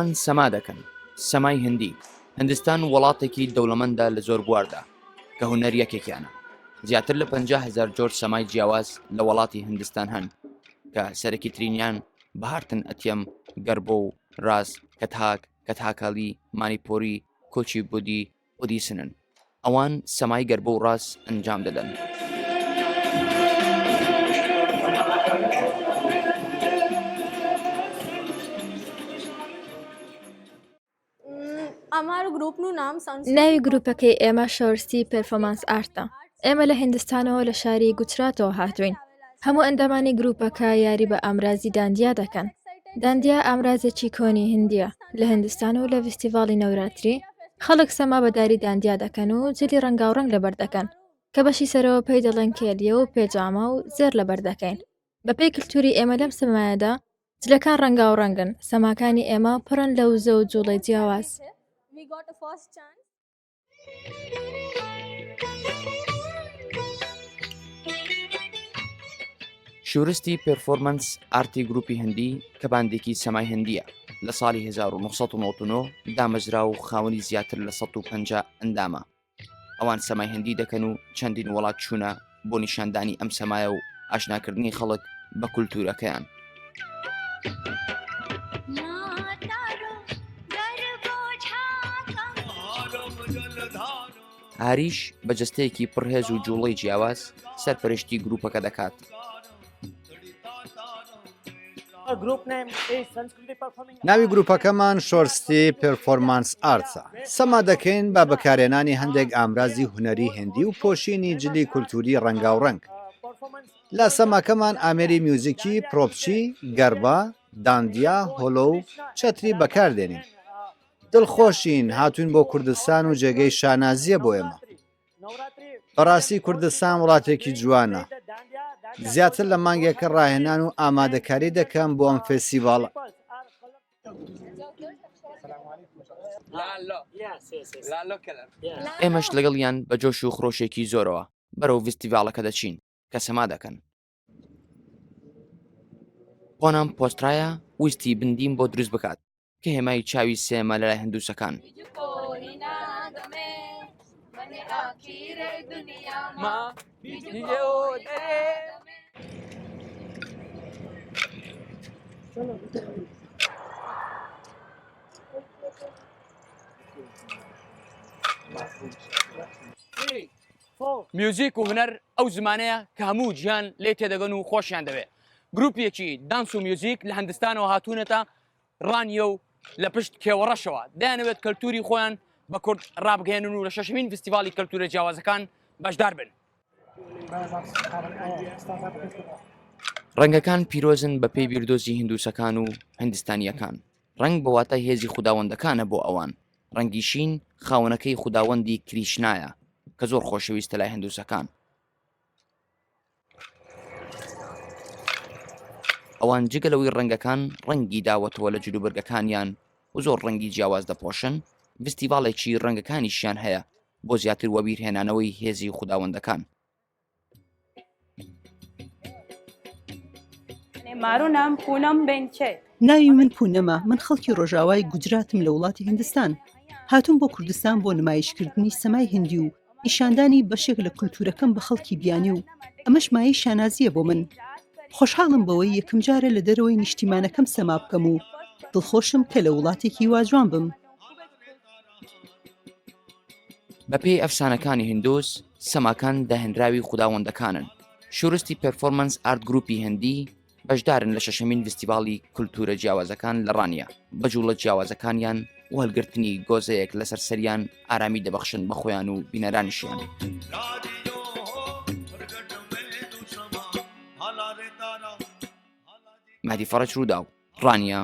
ئەوان سەما دەکەن، سەمای هندی. هندستان وڵاتێکی دەوڵەمەندە لە زۆر بواردا، کە هونەر یەکێکیانە. زیاتر لە 50 هەزار جۆر سەمای جیاواز لە وڵاتی هندستان هەن، کە سەرەکیترینیان بهارتن ئەتیەم، گەربۆ و ڕاس، کەتهاک، کەتهاکالی، مانیپۆری، کۆچیبودی، ئۆدیسنن. ئەوان سەمای گەربۆ و ڕاس ئەنجام دەدەن. ناوی گروپەکەی ئێمە شۆرستی پێرفۆمانس ئارتە. ئێمە لە هیندستانەوە لە شاری گوجراتەوە هاتووین. هەموو ئەندامانی گروپەکە یاری بە ئامرازی داندیا دەکەن. داندیا ئامرازێکی کۆنی هندییە. لە هندستان و لە ڤیستیڤاڵی نەوراتری، خەڵک سەما بە داری داندیا دەکەن و جلی ڕەنگاوڕەنگ لەبەر دەکەن، کە بەشی سەرەوە پێی دەڵێن کێلیە و پێجامە و زێڕ لەبەر دەکەین. بەپێی کلتوری ئێمە لەم سەمایەدا جلەکان ڕەنگاوڕەنگن، سەماکانی ئێمە پڕن لە وزە و جوڵەی جیاواز. شورستی پێرفۆرمەنس ئارتی گروپی هندی کە باندێکی سەمای هندیە لە ساڵی 1999 دامەزرا و خاوەنی زیاتر لە 150 ئەندامە ئەوان سەمای هندی دەکەن و چەندین وڵات چوونە بۆ نیشاندانی ئەم سەمایە و ئاشناکردنی خەڵک بە کولتوورەکەیان. هاریش بە جەستەیەکی پڕهێز و جوڵەی جیاواز سەرپەرشتی گروپەکە دەکات. ناوی گروپەکەمان شۆرستی پێرفۆرمانس ئارتسە. سەما دەکەین بە بەکارهێنانی هەندێک ئامرازی هونەری هندی و پۆشینی جلی کولتووری ڕەنگاوڕەنگ. لە سەماکەمان ئامێری میوزیکی پرۆپچی، گەربا، داندیا، هۆلۆ و چەتری بەکاردێنین. دڵخۆشین هاتووین بۆ کوردستان و جێگەی شانازییە بۆ ئێمە. بەڕاستی کوردستان وڵاتێکی جوانە. زیاتر لە مانگێکە ڕاهێنان و ئامادەکاری دەکەم بۆ ئەم فێستیڤاڵە. ئێمەش لەگەڵیان بە جۆش و خرۆشێکی زۆرەوە بەرەو ڤیستیڤاڵەکە دەچین کە سەما دەکەن. پۆنام پۆسترایا ویستی بندیم بۆ دروست بکات کە هێمای چاوی سێمە لەلای هندوسەکان. میوزیک و هونەر ئەو زمانەیە کە هەموو جیهان لێ تێدەگەن و خۆشیان دەوێت. گروپێکی دانس و میوزیک لە هەندستانەوە هاتوونەتە ڕانیە و لە پشت کێوەڕەشەوە دەیانەوێت کەلتوری خۆیان بە کورد ڕابگەیەنن و لە شەشەمین فیستیڤاڵی کەلتورە جیاوازەکان بەشدار بن. ڕەنگەکان پیرۆزن بە پێی بیردۆزی هندوسەکان و هندستانییەکان. ڕەنگ بە واتای هێزی خوداوەندەکانە بۆ ئەوان. ڕەنگی شین خاوەنەکەی خوداوەندی کریشنایە کە زۆر خۆشەویستە لای هندوسەکان. ئەوان جگە لەوەی ڕەنگەکان ڕەنگی داوەتەوە لە جلوبەرگەکانیان و زۆر ڕەنگی جیاواز دەپۆشن، ڤستیڤاڵێکی ڕەنگەکانیشیان هەیە بۆ زیاتر وەبیرهێنانەوەی هێزی خوداوەندەکان. ناوی من پونەمە، من خەڵکی ڕۆژاوای گوجراتم لە وڵاتی هیندستان. هاتووم بۆ کوردستان بۆ نمایشکردنی سەمای هیندی و نیشاندانی بەشێک لە کولتوورەکەم بە خەڵکی بیانی و ئەمەش مایەی شانازییە بۆ من. خۆشحاڵم بەوەی یەکەمجارە لە دەرەوەی نیشتیمانەکەم سەما بکەم و دڵخۆشم کە لە وڵاتێکی وا جوان بم. بەپێی ئەفسانەکانی هندوس، سەماکان داهێنراوی خوداوەندەکانن. شورستی پێرفۆرمەنس ئارت گروپی هندی بەشدارن لە شەشەمین ڤیستیڤاڵی کولتوورە جیاوازەکان لە ڕانیە، بە جووڵە جیاوازەکانیان و هەڵگرتنی گۆزەیەک لەسەر سەریان ئارامی دەبەخشن بە خۆیان و بینەرانیشیان. مەهدی فەڕەج، رووداو، ڕانیە.